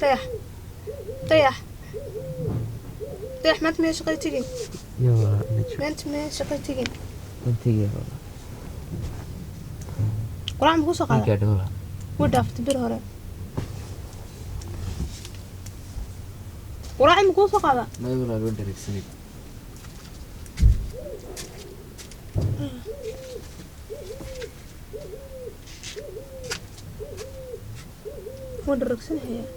Dayax, Dayax, Dayax, maanta miyaa shaqada tegin? Yo walaal Najmo. Maanta miyaa shaqada tegin? Waan tegaya walaal. Quraac ma kusoo Ma qaada? gaadho walaal. Wuu dhaaftay bir hore. Quraaci ma kuu soo qaada? Maya walaal, waan dheregsanay. Waan dharagsanhayaa.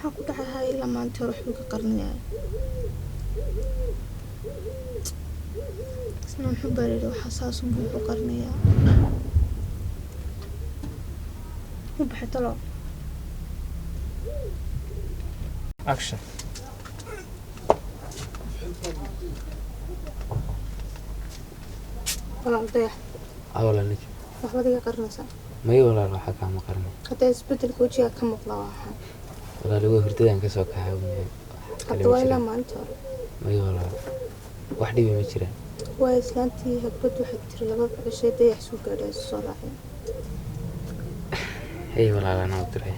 Maxaa ku dhacay? Haa, ilaa maanta hore waxbuu ka qarinayaa. Isna muxuu baa yidhi, waxaa saas unbuu wuxuu qarinayaa. Wuu baxay talo. Action. Walaal Dayax. Haa walaal Najmo. Waxbaad iga qarinaysaa. Maya walaal, waxaa kaama qarinay. Hadda isbedelka wejigaa ka muuqda waa waxaa. Walaal, waa hurdadaan ka soo kaxay uun, wax kale Hadda ma waa ilaa jiraan. maalinta hore. Maya walaal, wax dhibi ma jiraan. Waa islaantii hagbad waxaad tiri laba cishay Dayax soo gaadhay isu soo raaceen. Hey walaal, anaa u diray.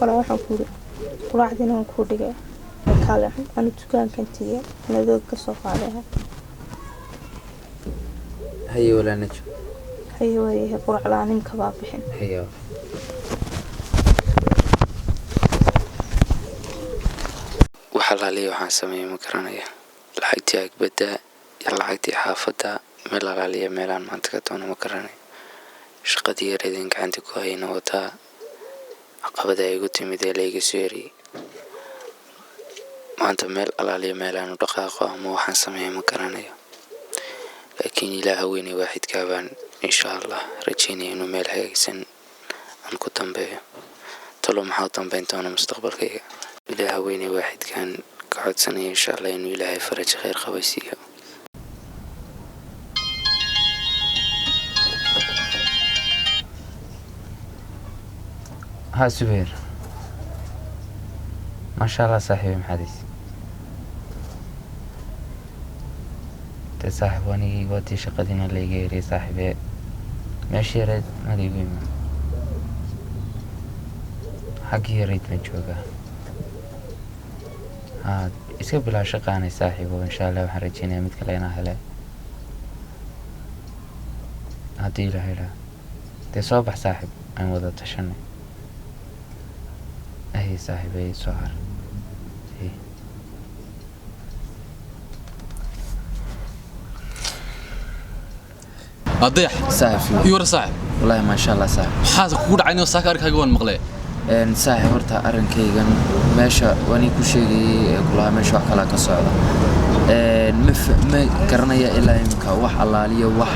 Walaa waxaan ku yidhi quraacdiina waan kuu dhigay, kaale anu dukaankan tegey nadoog ka soo qaaday. Haye walaal Najmo. Haye, waayahay, quraac la-aan imka baa bixin. Haye. Wax alaaliya waxaan sameeyey ma garanaya. Lacagtii agbadda iyo lacagtii xaafadda, meel alaaliya meelaan maanta ka doono ma garanayo. Shaqadii yareedeen gacanta ku hayna wataa caqabada ay igu timid ee layga soo eriyey. Maanta meel alaaliya meelaan u dhaqaaqo ama waxaan sameeya ma garanayo, laakiin Ilaaha weyne waaxidkaa baan insha Allah rajeynaya inuu meel hagaagsan aan ku dambeeyo. Talo maxaa u dambeyn doona mustaqbalkayga? Ilaaha weyne waaxidkaan ka codsanaya insha Allah inuu Ilaahay faraj khayr qabaysiiyo. Haa Subeer, maasha Allah saaxiibi, maxaadiis dee saaxiib, anigii waatii shaqadiina layga eriyay saaxiibee, meeshii yareyd maad igu iman, xaggii yarayd baan joogaa. Haa, iska bilaa shaqaanay saaxiibo, insha Allah waxaan rajeynayaa mid kale inaan hele haddii Ilaahay idhaa. Dee soo bax saaxiib, aan wada tashanay. Ahy saaxiib, ay soo har. Hey. Dayax. Saaxiib. Iyo war saaxib. Wallaahi maasha Allah saaxiib. Maxaa kugu dhacay? Inuu saaka arkaaga waan maqlay. Saaxiib, horta arrinkaygan meesha waan ku sheegayay ee kulahaa meesha wax kalaa ka socda. Ma garanaya ilaa imika wax allaaliya wax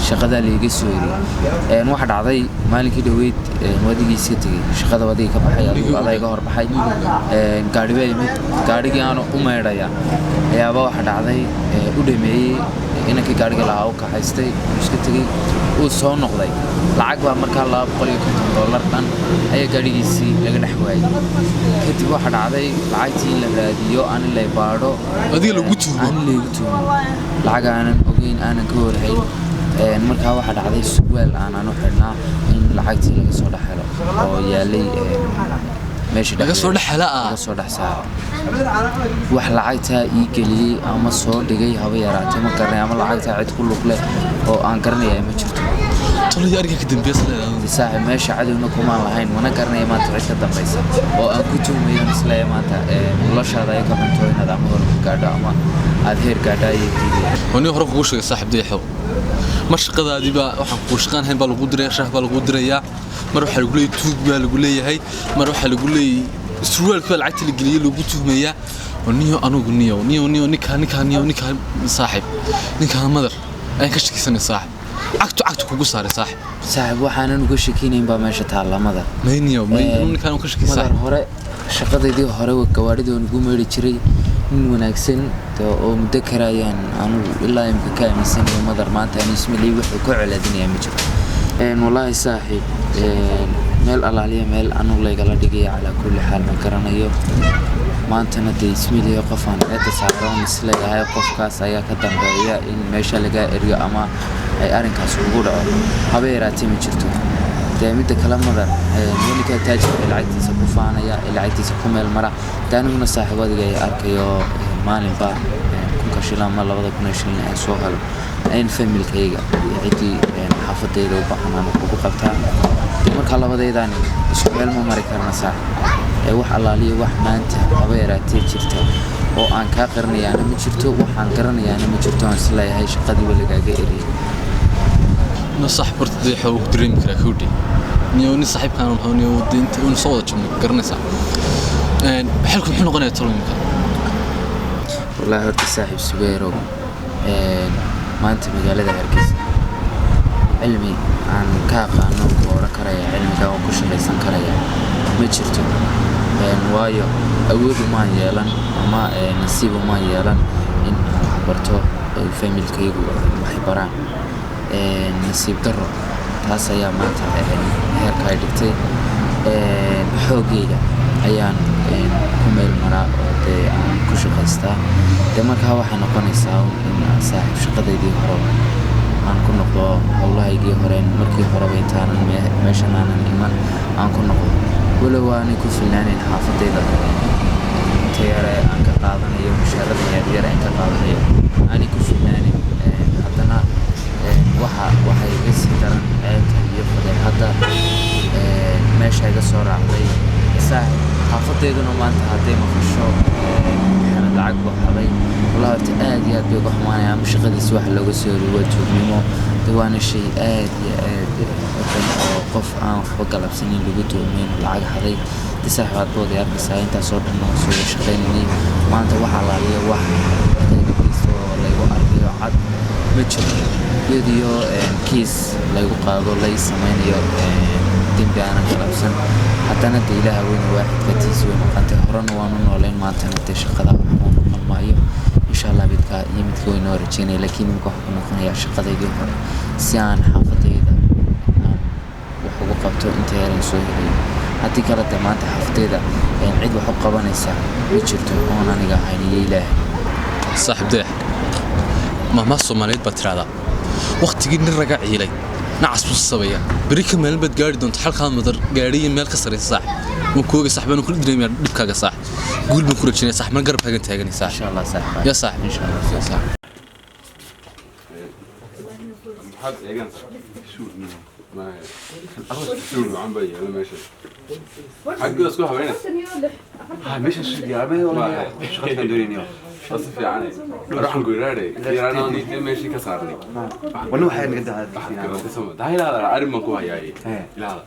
shaqada layga soo eriyay. Waxa dhacday maalinkii dhoweyd, wadigii iska tegey shaqada, wadigii ka baxay, adigu adaa iga hor baxay. Gaadhi baa yimid, gaadhigii aanu u meydhaya ayaaba waxa dhacday u dhameeyey inankii gaadhiga lahaa, u kaxaystay, uu iska tegey, uu soo noqday. Lacag baa markaa $250 dhan ayaa gaadhigiisii laga dhex waayey. Kadib waxa dhacday lacagtii in la raadiyo, aan in lay baadho. Adiga lagu tuugo. Aan laygu tuugo lacag aanan ogeyn, aanan ka warhayn. Markaa waxaa dhacday surwaal aanan u xidhnaa in lacagtii laga soo dhex helo oo yaalay meesha Laga soo dhexdeeda. dhex hela ah? Laga soo dhex saaro. Wax lacagtaa ii geliyey ama soo dhigay haba yaraatee ma garanay, ama lacagtaa cid ku lug leh oo aan garanaya ma jirto. Tolladii arrinka ka dambeeya leedahay. Saaxiib, meesha cadowna kumaan lahayn, mana garanaya maanta cid ka dambaysa oo aan ku tuhmayo. Isleeya maanta noloshaada ay ka cunto inaad ama horumar gaadho ama aad heer gaadho ayay diidaya. Waa hore kugu sheegay saaxiib Dayaxow, mar shaqadaadii baa waxaan kugu shaqaan hayn baa lagu diraya, shaah baa lagu dirayaa, mar waxaa lagu leeyahay tuug baa lagu leeyahay, mar waxaa lagu leeyahay surwaalkii baa lacagta la geliyey lagu tuhmayaa. Oo niyo anugu niyo niyo niyo ninkaa ninkaa niyo ninkaa saaxiib, ninkaa madar ayaan ka shakisanay saaxiib, cagtu cagtu kugu saaray saaxiib. Saaxiib, waxaanan uga shakinayn baa meesha taalla madar. May niyo may, anuu ninkaan ka shakiyay madar saaxiib. Hore shaqadaydii hore gawaadhida waan ugu meedhi jiray, nin wanaagsan oo muddo karayaan anugu ilaa imika ka aaminsanayo madar. Maanta anu ismalii wuxuu ka colaadinayaa ma jirto. Wallaahi saaxiib, meel alaaliya meel anugu laygala dhigaya calaa kulli xaal ma garanayo. Maantana dee ismiliyo qof aan eedda saaroon isleeyahay qofkaas ayaa ka dambeeya in meesha lagaa eriyo ama ay arrinkaas ugu dhaco, haba yaraatee ma jirto. Dee midda kale, madar weligaa taajirka ee lacagtiisa ku faanaya ee lacagtiisa ku meel mara. Dee aniguna saaxiibadiga ay arkayo maalinba 1000-ka shilin ama 2000 shilin aan soo helo in familkayga iyo ciddii xaafadayda u baahan aan wax ugu qabtaa. Dee markaa labadaydan isku meel ma mari karna, saaxib. Ee wax allaaliyo wax maanta haba yaraatee jirta oo aan kaa qarinayaana ma jirto, waxaan garanayaana ma jirto aan isleeyahay shaqadiiba lagaaga eriyay. No saaxib, horta Dayaxo wuu ku dareemi karaa, kowdhe. Niyo nin saaxiibkaan un niyo deynta un soo wada jabnay, garanaysaa. Xilku muxuu noqonayaa talo imika? Wallaahi horta saaxiib Subayrow, maanta magaalada Hargeysa cilmi aan ka aqaano ku oran karaya cilmiga waan ku shaqaysan karaya ma jirto. Waayo awood umaan yeelan ama nasiib umaan yeelan in aan wax barto oo familkaygu wax baraan. Nasiib darro taas ayaa maanta heerka ay dhigtay. Xoogayga ayaan ku meel maraa oo dee aan ku shaqaystaa. Dee markaa waxay noqonaysaa in aan saaxiib shaqadaydii hore aan ku noqdo, howlahaygii hore markii horeba intaanan meeshan aanan iman aan ku noqdo, walow aanay ku filnaaneyn xaafadayda inta yare aan ka qaadanayo, mushaarada yaryar aan ka qaadanayo aanay ku filnaaneyn. Haddana waxa iga sii daran ceebta iyo fadeexadda meesha iga soo raacday, saaxiib. Xaafadeyduna maanta hadday maqasho Maxamed lacag buu xaday, wallahi horta aad iyo aad bay uga xumaanayaan, ama shaqadiisa waxa looga soo eriyo waa tuugnimo. De waana shay aad iyo aad u xun oo qof aan waxba galabsanin lagu tuhmeyn lacag xaday. De saaxiib, aad bood ay arkaysaa intaasoo dhan oo soo shaqaynayay, maanta wax alaaliya wax qayba geysto oo laygu arkayo cad ma jiro, iyadiyo kiis laygu qaado lay sameynayo dembi aanan galabsan. Haddana de Ilaaha weyne waaxidka tiisi way maqantay, horena waan u nooleyn, maantana dee shaqada waxba noqon maayo insha Allah. Midka iyo midka weyn oo rajeynaya, laakiin imika waxaan ku noqonayaa shaqadaydii hore si aan xaafadayda aan wax ugu qabto inta yaran soo helayo. Haddii kale dee maanta xaafadayda cid wax u qabanaysa ma jirto oon aniga ahayn iyo Ilaahay. Saaxiib Dayax, mahmaha Soomaaliyeed baad tidhahdaa, wakhtigii nin raga ciilay nacas buu sabaya. Beri ka maalin baad gaari doonta xalkaa madar gaadhiya meel ka sarraysa, saaxib. Waan ku oogay saaxib, waan kula dareemayaa dhibkaaga, saaxib. Guul baan ku rajaynaya, saaxib, mar garabkaagan taaganay, saaxib. Insha Allah, saaxib. Ya saaxib. Insha Allah. Ya saaxib. Maxaad eeganaysaa? Suul wacan baa yaala meesha. Xagga isku habeynaysa. Meesha suudiya shaqadkaan doonaynayo. Waa si fiican. Waxaan ku idhaahday yaraanaan intee meeshii ka saarnay. Wana waxay naga Waxaad dacaa. garatay sama daa ilaada, arrin baan ku hayaayey ilaada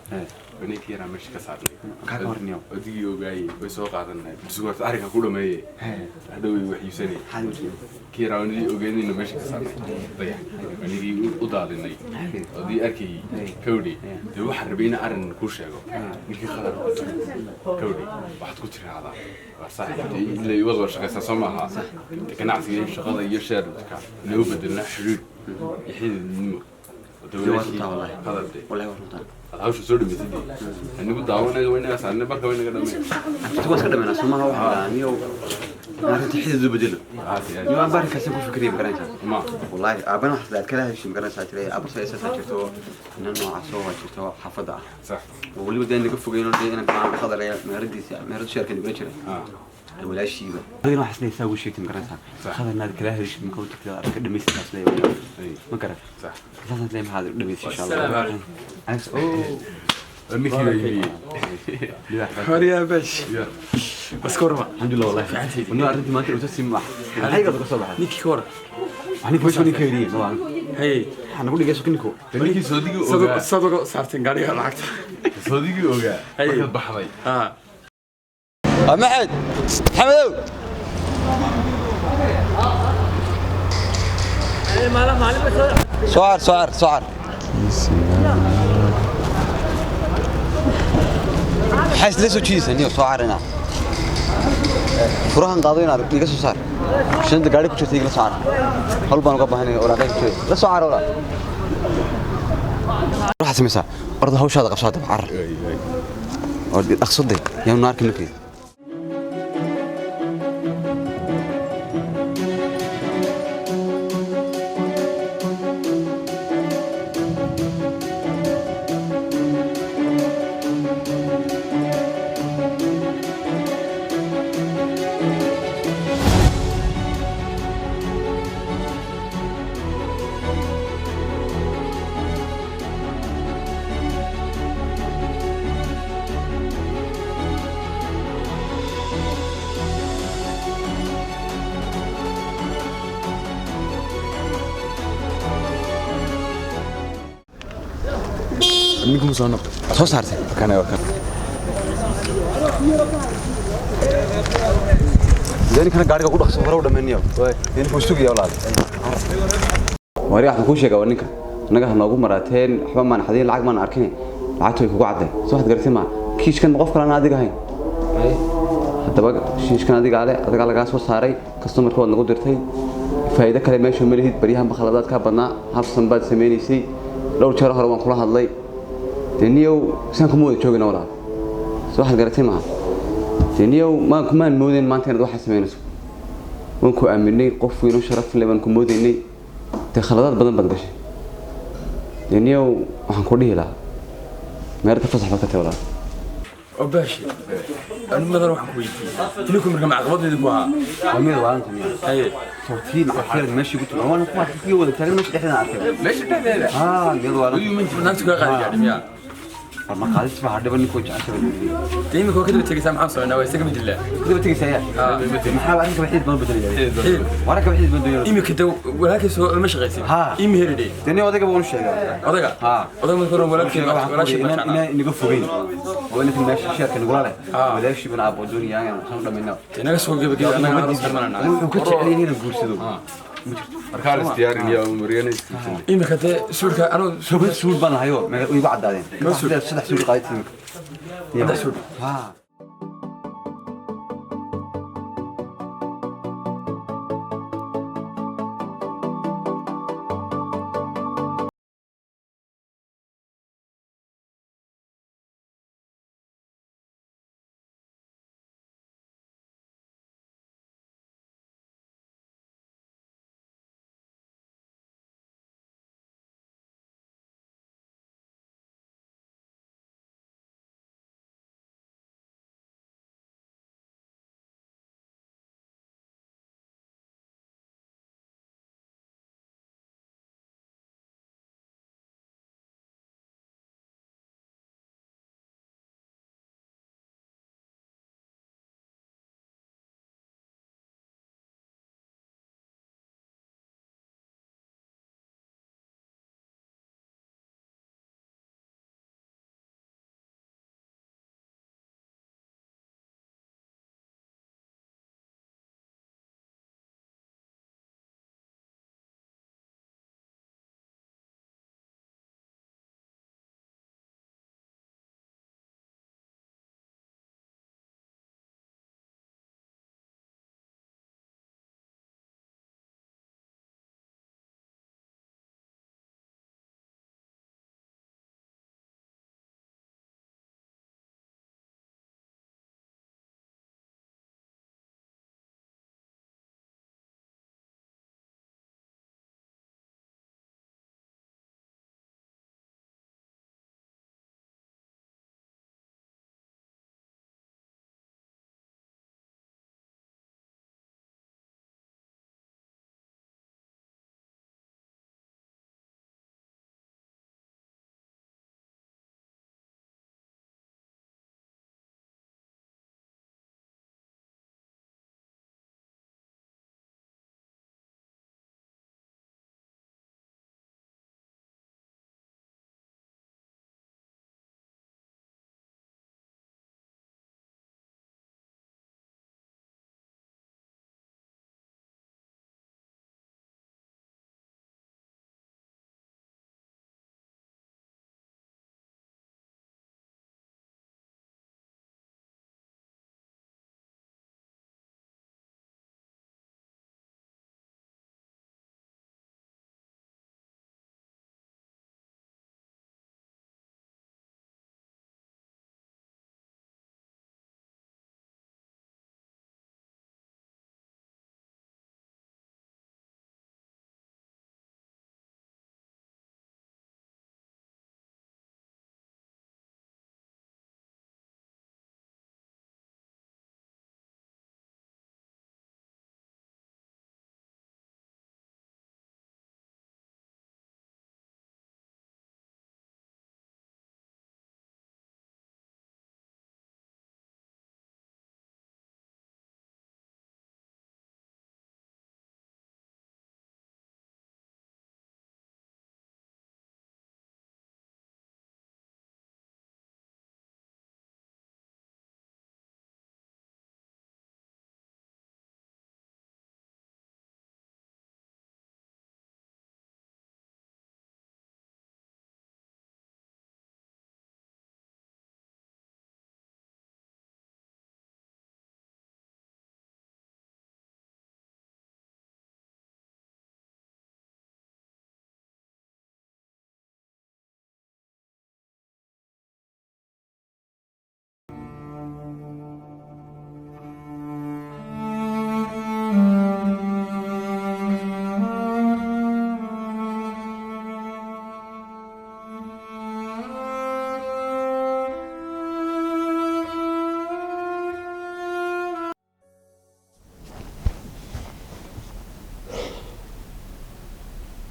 ninkii yaraa meeshii ka saarnay. Kaa ka horniyo. Odigii ogaayey way soo qaadanay bisugu horta arrinka ku dhameeyey hadhow way wax iibsanay. Kii yaraa anigii ogeynayna meesha ka saarnay dayax anigii u daadinay odii arkayey kawdhi. Dee waxaan rabay in arrin kuu sheego ninkii Khadar kawdhi. Waxaad ku tiraahdaa waa saaxiib, dee ilaa wada wada shaqaysaa soo maaha? Dee ganacsiga iyo shaqada iyo sheerka inoo bedelnaa xidhiidh iyo xididnimo. Khadar dee Wallahi waa runtaa. Aad hawsha soo dhamaysatay anigu daawanay waynaga saarnay barka waynaga dhamay. Waa iska dhameynaa somaha waxa niyo arrinta xidid u bedelo. Niyo aan barinkaasi ku fikriya, magaranaysaa? Ma. Wallahi aabana wax aad kala heshin, magaranaysaa, jiray abar saysaa jirto inan noocaas oo jirto xaafadda ah. Sax. Oo weliba dee naga fogeyno, dee inaan kaan Khadar meheradiisa meherad sheerka nagula jiray walaashiiba. Adigana waxaas leeyahay ugu sheegtay, magaranaysaa, Khadarna aad kala heshin marka u tagtay arka dhamaystidaas leeyahay, ma garat? Sax. Saasaan leeyahay, maxaad dhamaysay insha Allah. Oh. Ninkii baa yimi. Horyaa bash. Bas ka warma. Alxamdulillah, wallahi wana arrintii maanta uu sii ma maxay ka soo baxay. Ninkii ka waran. Aniga meesha ninka yiri ma Hey. waxaan nagu dhigay sukiniko. Ninkii soodigii ogaa. Sadogo saarteen gaariga lacagta. Soodigii ogaa markaad baxday. Ah. Maxamed Maxamedow, soo car, soo car, soo car. Maxaa isla soo jiidaysaa niyo? Soo carina, furahan qaado inaad iga soo saar shanta gaari ku jirta, igala soo car. Hawl baan uga baahanay, waraaqay ku jira, la soo car. Walaa waxaad samaysaa, orda hawshaada qabso hadaba, carar oo dhaqso de yaanu naarka markii. Ninkuma soo noqday. Soo saartay. Kana waa kan. Dee ninkana gaariga ku dhaqso hore u dhammaynayo. Dee ninkuu sugaya walaal. Wari waxaan kuu sheegaa waa ninka. Annaga ha noogu maraateen waxba maan xadin lacag maan arkin. Lacagtu way kugu cadday. Soo waxaad garatay ma kiishkan qof kalena adiga ahayn. Haddaba shiishkan adiga ale adigaa lagaa soo saaray customerka waad nagu dirtay faa'iido kale meesha ma lihid baryahan bakhaladaad kaa badnaa habsan baad sameynaysay dhowr jeer hore waan kula hadlay dee niyow saan kuma wada joogina walaal soo waxaad garatay maaha dee niyow maan kumaan moodayn maanta inaad waxaa samaynayso waan ku aaminay qof weyn oo sharaf leh baan ku moodaynay dee khaladaad badan baad gashay dee niyow waxaan ku dhihi lahaa meerta fasax baad ka tahay walaal. Oo baashi, anu madan waxaan ku weydiiyey ninku marka macaqabadeedu ku ahaa. Waa mid waalanta miya? Haye. Sawtii macafeerad meeshii ku timi waan ku arkay wada taagan meesha dhexdeeda arkay. Meesha dhexdeeda. Haa, mid waalanta. Naagtu kaa qaadi gaadhi miyaa? Ma qaadis baa hadhiba ninkuu jecel. Dee imika waa ka daba tegaysaa, maxaan samaynaa? Waa isaga midilaa. Kadaba tegaysaa yaa maxaa arrinka xidid badan bedelaya waranka xidid badan doonaya. Imika de walaalkay soo lama shaqaysin. Haa. Ii meheridhe. Dee nin odayga baan u sheegay. Odaga. Haa. Odaga marka hore walaalkay walaashay baa jeclaa. Inaan inaga fogeyn oo inta meesha sheerka nagula leh walaashii baan aabbo doonaya inaan soo dhamayno. Dee naga soo gebagebe annaga aroos xirmananaa. Wuxuu ka jecel yahay inuu guursado. Markaa la isdiyaarin yaa mariyana isguursanay. Imika dee suulka anuu toban suul baan lahayo way igu caddaadeen. Suul? Saddex suul qaadatay imika. Saddex suul? Haa.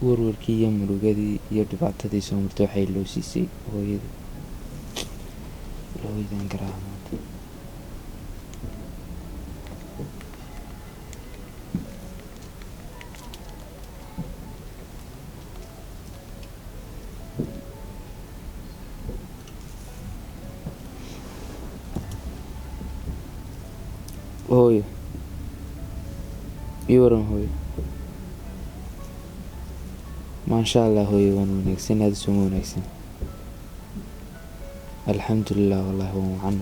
Warwarkii iyo murugadii iyo dhibaatadii soo martay waxay loo siisay hooyada. Hooyadan garaaca maanta. Hooyo, ii waran hooyo. Maasha Allah hooyo, waan wanaagsan, aada suma wanaagsan, alxamdulilah. Wallahi waan wacan.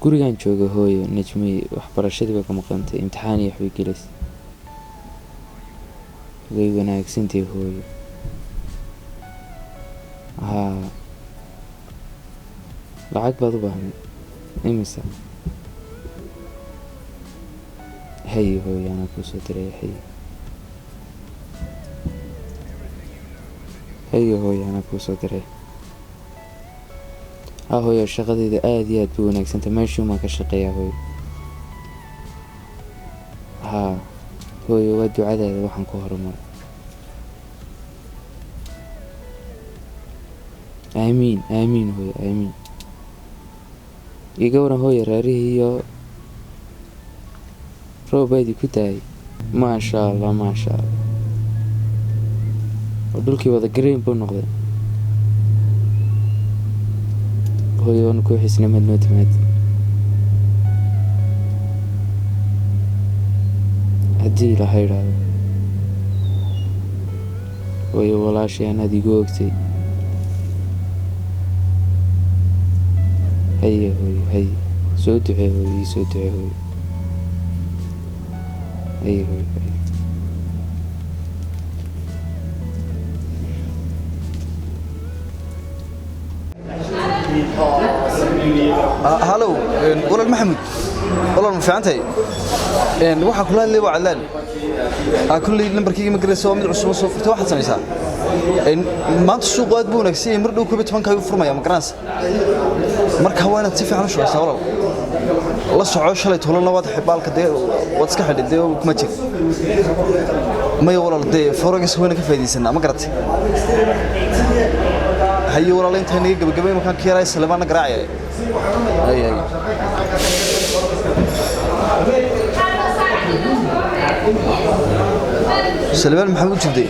Gurigaan jooga hooyo. Najmay waxbarashadii baa ka maqantay, imtixaan iyo waxbay gelaysa. Way wanaagsantahay hooyo. Haa, lacag baad u baahnay? Imisa? Haye hooyo, anaa kuusoo diraya. Haye, haye hooyo, anaa kuusoo diray. Ha hooyo, shaqadeyda aada iyo aad bay wanaagsantahay. Meeshuumaan ka shaqeeyaa hooyo. Haa hooyo, waa ducadaada waxaan ku horumaray. Aamiin, aamiin hooyo, aamiin. Iga waran hooyo, reerihii iyo roob baa idinku daayay? Maasha Allah, maasha Allah. Oo dhulkii wada green buu noqday. Hooyo, waanu kuu xiisnay, maad noo timaad haddii Ilaahay idhaahdo. Hooyo, walaashay anaad igu ogtay. Haye hooyo, haye, soo ducee hooyo, ii soo ducee hooyo. Haye hooyo, haye. Halow walaal Maxamuud, walaal ma fiicantahay? Waxaa kula hadlay waa Cadlaan. Kulley nambarkayga ma garaysa, waa mid cusub oo soo furtay. Waxaad samaysaa, maanta suuqu aad buu wanaagsan yahay, mar dhow 11-ka ayuu furmaya, ma garanaysa? Marka waa inaad si fiican u shaqaysaa walaal. La soco, shalay tolana waad xibaalka dee waad iska xidhay, dee kuma jir. Maya walaal, dee forex wayna ka faa'iidaysanaa, ma garatay? Haye walaal, intaa naga gabagabay markaan ka yaray Saleemaanna garaacaya. Haye, haye. Salmaan Maxamuud Jibde,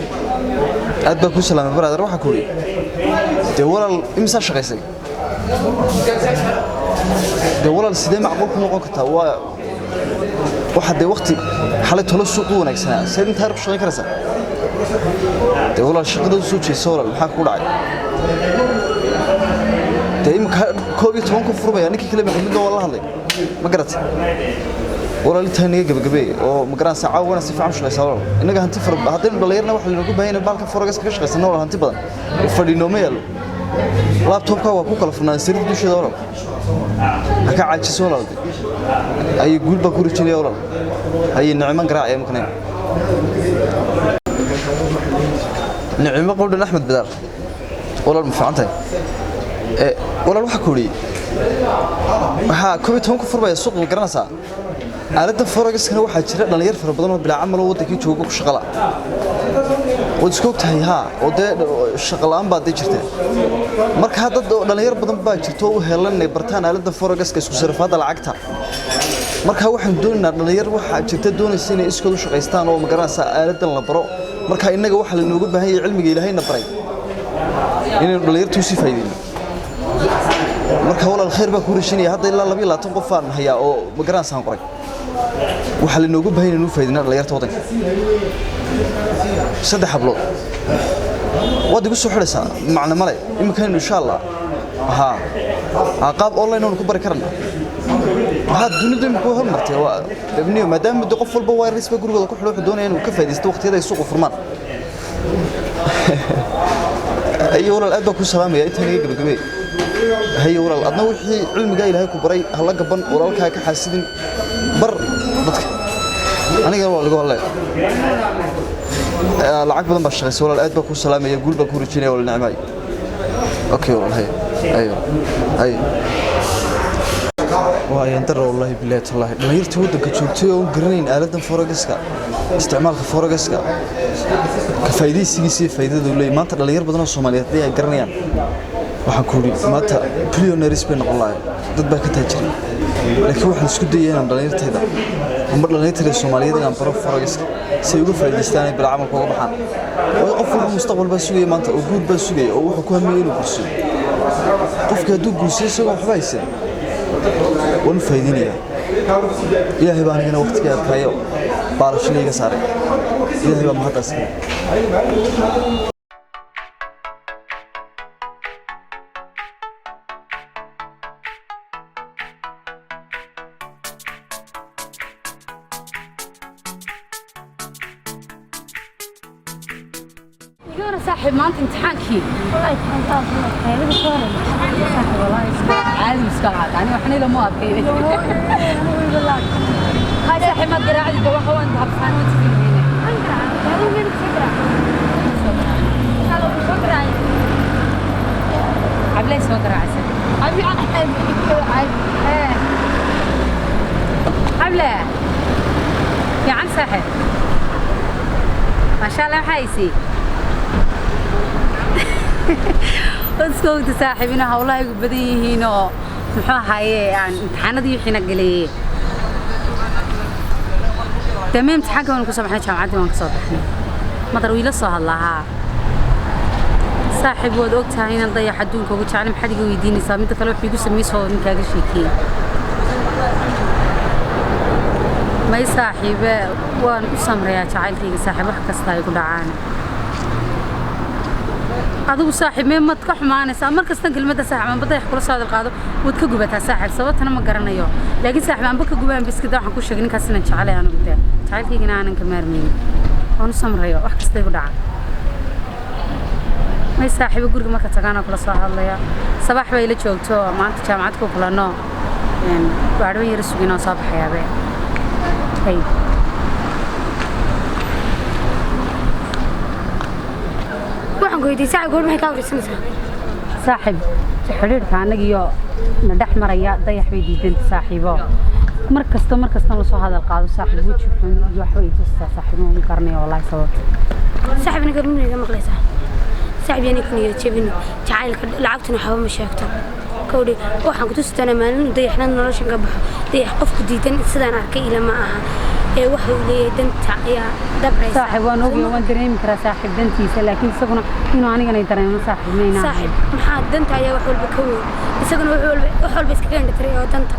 aad baa kuu salaamay brother. Waxaa ku uri dee walaal, imisaa shaqaysay? Dee walaal, sidee macquul ku noqon kartaa? Waa waxa dee waqti xalay tolo suuq u wanaagsanaa, seed intaa yar ku shaqayn karaysaa? Dee walaal, shaqada u soo jeesa walaal, maxaa kugu dhacay? Dee imika 11 ku furmaya. Ninkii kale Maxamuudna waa la hadlay, ma garatay? Walaal, intaa naga gabagabee oo ma garanaysaa, caawana si fiican u shaqaysaa walaal. Innaga hanti fara haddaynu dhalinyarna waxa laynoogu baahan yahay baalka forex kaga shaqaysana walaal. Hanti badan fadhi nooma yaalo. Laptopka waa ku kala furnaan sariirta dusheeda walaal, ha ka caajiso walaal. Haye, guul baa ku rajinaya walaal. Haye, Nicman garaacaya makane. Nicmo Qowdhan Axmed Bidaar, walaal ma fiican tahay? Walaal, waxaa ku idhi waxaa 11 ku furmaya suuq, ma garanaysaa? Aaladda forexkana waxaa jira dhalinyar fara badan oo bilaa camal oo waddankii jooga ku shaqala, waad iska ogtahay. Haa, oo dee shaqo la'aan baa dee jirta. Marka dad oo dhalinyar badan baa jirta oo u helan inay bartaan aaladda forexka, isku sarifaadda lacagta. Marka waxaan doonaynaa dhalinyar waxaa jirta doonaysa inay iskood u shaqaystaan oo ma garanaysaa aaladdan la baro. Marka innaga waxaa lanooga baahan yahay cilmiga Ilaahayna baray inaynu dhalinyarta usii faa'iideyno. Marka walaal, khayr baa kuu rashinaya. Hadda ilaa 22 qof aan hayaa oo ma garanaysaan qoray. Waxaa lanooga baahan yahay inaynu u faa'iideyno dhalinyarta waddanka. Saddex hablood waad igu soo xidhaysaa, macna male iminkaynu insha Allah. Haa haa, qaab online oonu ku bari karana. Waxaa dunidu imika way hormartay, waa ibniyo, maadaama muddo qof walba wireless ba gurigooda ku xidho, wuxuu doonaya inuu ka faa'iidaysto waqtiyada ay suuqa furmaan. Haye walaal, aad baa kuu salaamaya. Intaa naga gabagabee. Haye walaal, adna wixii cilmigaa Ilaahay ku baray ha la gaban, walaalkaa ka xaasidin, bar dadka. Anigana waa lagu hadlaya, lacag badan baa shaqaysa walaal. Aad baa kuu salaamaya, guul baa kuu rajinaya walaal Nicmaay. Okay walaal, haye haye haye. Waa ayaan dara, wallaahi bilaahi tallaahi, dhalinyartii waddanka joogtay oo garanayn aaladan forex-ka, isticmaalka forex-ka, ka faa'iidaysigiisa iyo faa'iidada uu leeyahay. Maanta dhalinyar badan oo Soomaaliyeed haddii ay garanayaan, waxaan ku yidhi, maanta billionaires bay noqon lahayn, dad baa ka taajiray. Laakiin waxaan isku dayay inaan dhalinyartayda ama dhalinyartayda Soomaaliyeed inaan baro forex-ka si ay uga faa'iidaystaan, ay bilaa camalka uga baxaan. Waayo qof walba mustaqbal baa sugaya maanta, oo guur baa sugaya, oo wuxuu ku hamiyey inuu guursado. Qofka hadduu guursado isagoo waxba haysan, waan u faa'iideynayaa. Ilaahay baa anigana waqtigii adkaayo baalasho iga saaray. Ilaahay baa mahaddaas kale. Igana saaxiib, maanta imtixaankii caadi iska ahaata, ani waxna ilama adkay. Hay saaxiib, maad garaacdi waxa waan habsaan waan sidii. Cablay soo garaacaysa. Cable fiican saaxiib, maasha Allah. Maxaa haysay? Iska ogta saaxiib inuu hawlaha igu badan yihiin oo muxuu ahaaye aan imtixaanadii wixiina galeeyey. Damee imtixaanka waan kusoo baxnay, jaamacaddii waan kasoo baxnay. Madar wiila soo hadlaa. Haa saaxiib, waad og tahay inaan dayax adduunka ugu jeclay. Maxaad iga weydiinaysaa? Midda kale wuxuu igu sameysoo ninkaaga sheekeeyey. May saaxiibe, waan u samrayaa jacaylkayga saaxiib, wax kasta ay ku dhacaan. Adigu saaxiib mee mad ka xumaanaysaa mar kastan kelmadda saaxiib anba dayax kula soo hadal qaado waad ka gubataa saaxiib, sababtana ma garanayo. Laakiin saaxiib, anba ka gubaan biskida, waxaan ku sheegay ninkaas inaan jecelay anigu dee jacaylkaygana aanan ka maarmaynin, waan u samrayo wax kasta igu dhaca. May saaxiibo, guriga marka tagaana kula soo hadlaya. Sabax bay ila joogto, maanta jaamacad ku kulanno, baadhban yara sugin oo soo baxayaabe. Hay. Waxaan ku weydiiyey saaxiib, goor maxay kaa wareysanaysaa? Saaxiib, xidhiidhka annagiyo na dhex maraya dayax bay diidanta saaxiibo. Mar kasta la soo hadal qaado saaxiib, weji xun iyo waxba ay tustaa saaxiib, ma garanayo wallaahi sababta. Saaxiib, aniga run iga maqlaysaa? Saaxiib, yani ku niyad jebin, jacaylka lacagtuna waxba ma sheegto kowdhi. Waxaan ku tusi doonaa maalin dayaxna noloshan ka baxo. Dayax qofku diidan sidaan arkay ila ma aha ee waxa uu leeyahay danta ayaa dabraysa. Saaxiib, waan ogyahay, waan dareemi karaa saaxiib dantiisa, laakiin isaguna inuu anigana ay dareemo saaxiib mayna. Saaxiib, maxaa danta ayaa wax walba ka weyn. Isaguna wax walba iskaga indhatiray oo danta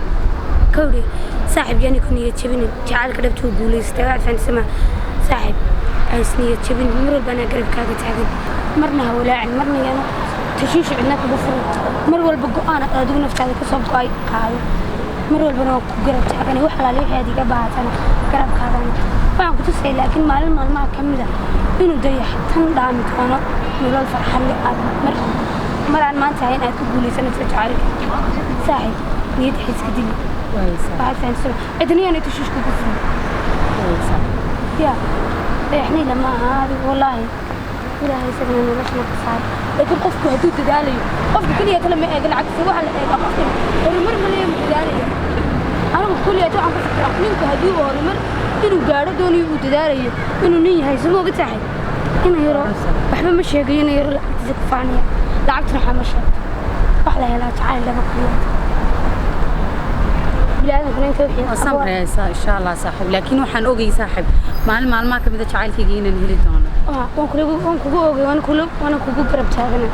kowdhi. Saaxiib, yani ku niyad jebinin, jacaylka dhabtuu guulaystay, waxaad fahantisama saaxiib. Aan is niyad jebinin, mar walba anaa garabkaaga taagan. Marna ha walaacin, marna yaanu tashiish cidna kaga furin. Mar walba go'aan aad adigu naftaada ka soo go'ay qaado. Mar walbana waan ku garab taaganay, wax alaale wixii aad iga baahatana garabkaagana waxaan ku tusay. Laakiin maalin maalmaha ka mid a inuu dayax tan dhaami doono, nolol farxad leh aad mar mar aan maanta ahayn aad ku guulaysanayso jacaylka. Saaxiib, niyadda xiiska dili, waxaad fahansan cidna yaanay tashiish kugu furin. Ya dayaxnayla ma aha adigu, wallaahi Ilaahay isagana noloshana ka saaro. Laakiin qofku hadduu dadaalayo, qofka keliya kale ma eega lacagtiisa, waxaa la eegaa qofka horumar ma leeyahay, ma dadaalayo. Anigu kulliyaat waxaan ku fikiraa ninku haddii uu horumar inuu gaadho doonayo, uu dadaalayo, inuu nin yahay. Suma oga tahay inuu yaro waxba ma sheegayo, inuu yaro lacagtiisa ku faanaya. Lacagtuna waxaa ma sheegto, wax la helaa jacayl laba kuliyaat biniaadamkuna inta wixii Waan samraysaa insha Allah saaxiib, laakiin waxaan ogay saaxiib maalin maalmaha ka mid a jacaylkayga inaan heli doono. Waan kugu ogay, waana kugu garab taagana.